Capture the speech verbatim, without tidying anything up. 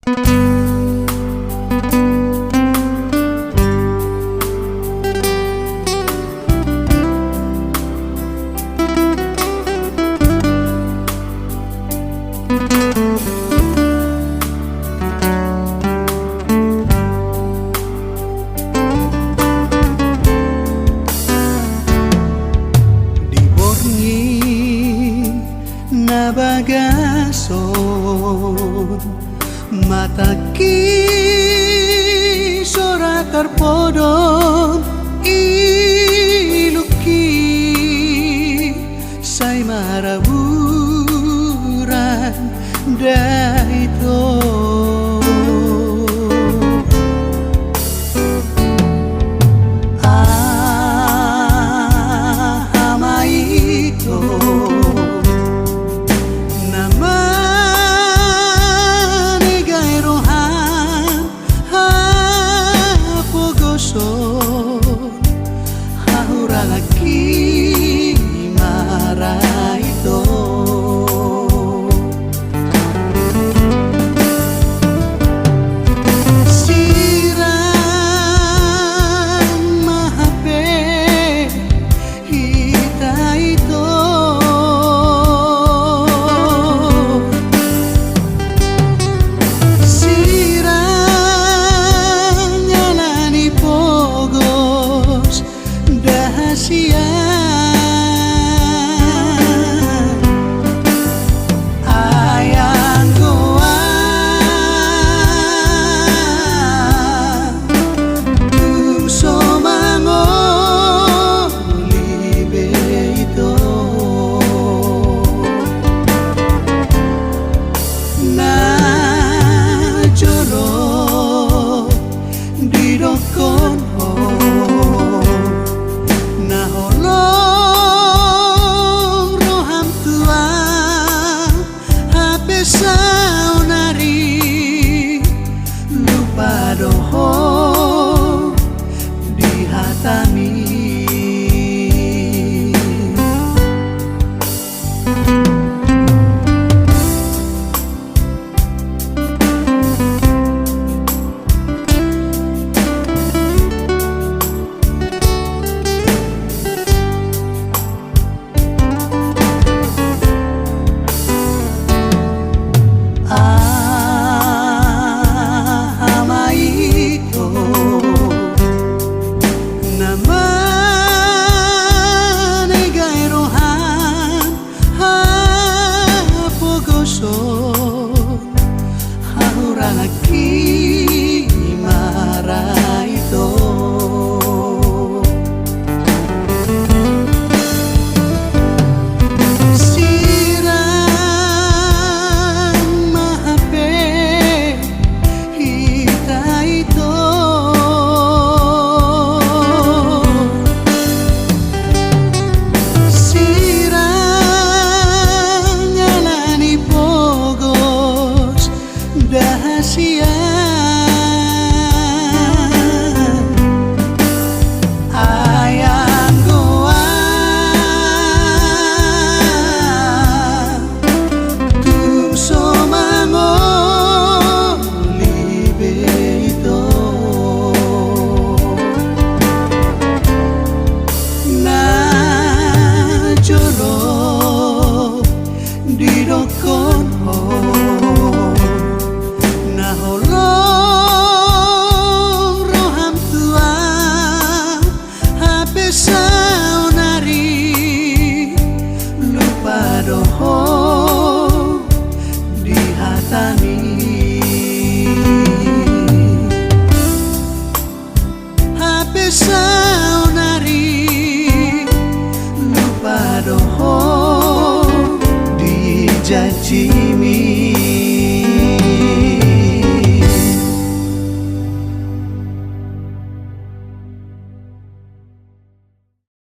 Di borngin na bagas on, matangki so ra tarpodom ilungki, sai maraburan da ito. Aha ma ito na manegai roham hapogoson, hahuranganki ma ra ito. Sirang ma hape hita ito. Sirang ala ni pogos da hasian. Ai anggo au tung so mangoli be ito. Na jolo didokkon ho, na holong roham tu au, hape saonari lupa do ho di hatami. Aha ma ito na manegai roham hapogoson, hahuranganki ma ra ito. Sirang ma hape hita ito. Sirang ala ni pogos da hasian. Ai anggo au tung so mangoli be ito. Na jolo didokkon ho, na holong roham tu au, hape saonari lupa do ho di hatami. Hape saonari lupa do ho di janjimi.